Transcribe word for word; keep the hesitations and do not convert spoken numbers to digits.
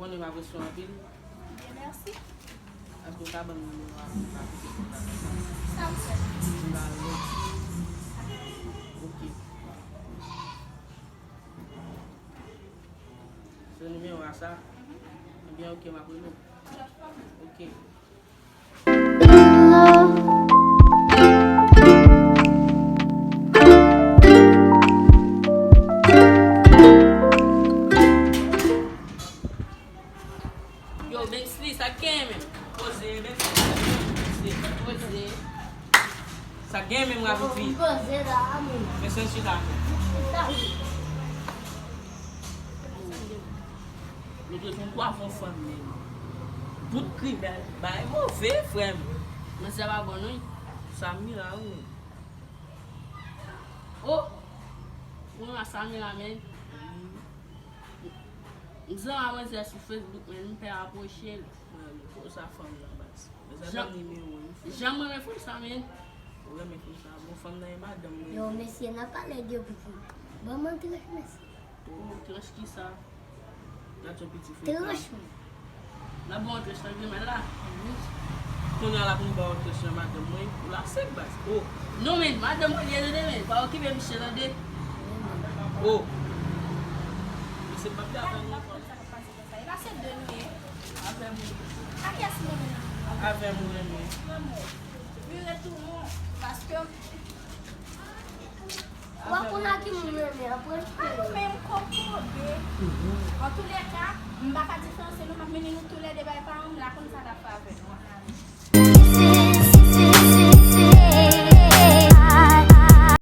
Konnen m apresye w anpil. Byen, mèsi. Èske w ka ban m nimewo a pou m ka kite kontak avè w? Sa w swe? M ba w lè. Ok. Se nimewo a sa? Ebyen, ok, m ap rele w. Ok. Yo, Bensley, sa k genyen menm? Poze, Bensley. Poze. Sa k genyen menm, Ravitvi? Poze la, amen. Men sèl chita. Chita, wi. Yo te konn kwa fon fanm menm. Bout kriminèl, bagay move, frè m. Manzè pa bon, wi. Samira, wi. Oh! Ou renmen Samira, menm? M zanmi a manzè sou Facebook, men m pè apwoche l. Mwen renmen fo sa fanm nan baz. Mwen sa ban nimewo l. Jan mwen renmen fo sa, men. Ou renmen fo sa? Bon, fanm nan e madanm mwen. Yo, mesye, n ap pale de pitit. Ban mwen tranch, mesye. Oh, tranch kisa? Gad yon piti fo sa. Tranch, men. N ap ba w tranch nan grenmèl la? Wi. Kounye a la pou m ba w tranch nan madanm mwen, ou la sèk baz. Oh. Non, men, madanm mwen li ye, tande, men. Pa okipe misye, tande. Oh. Misye p ap dakò non. Sa k ap pase konsa? E pa se de nou ye? Avè m ou renmen. A kiyès nou renmen? Avè m ou renmen. Vire tou non, paske. Ou pa konn a ki moun ou renmen an, pran kite. A nou menm kokobe. Antoulèka, m pa ka diferansye nou, m ap mennen nou toulède bay paran m la konn sa l ap fè avè nou.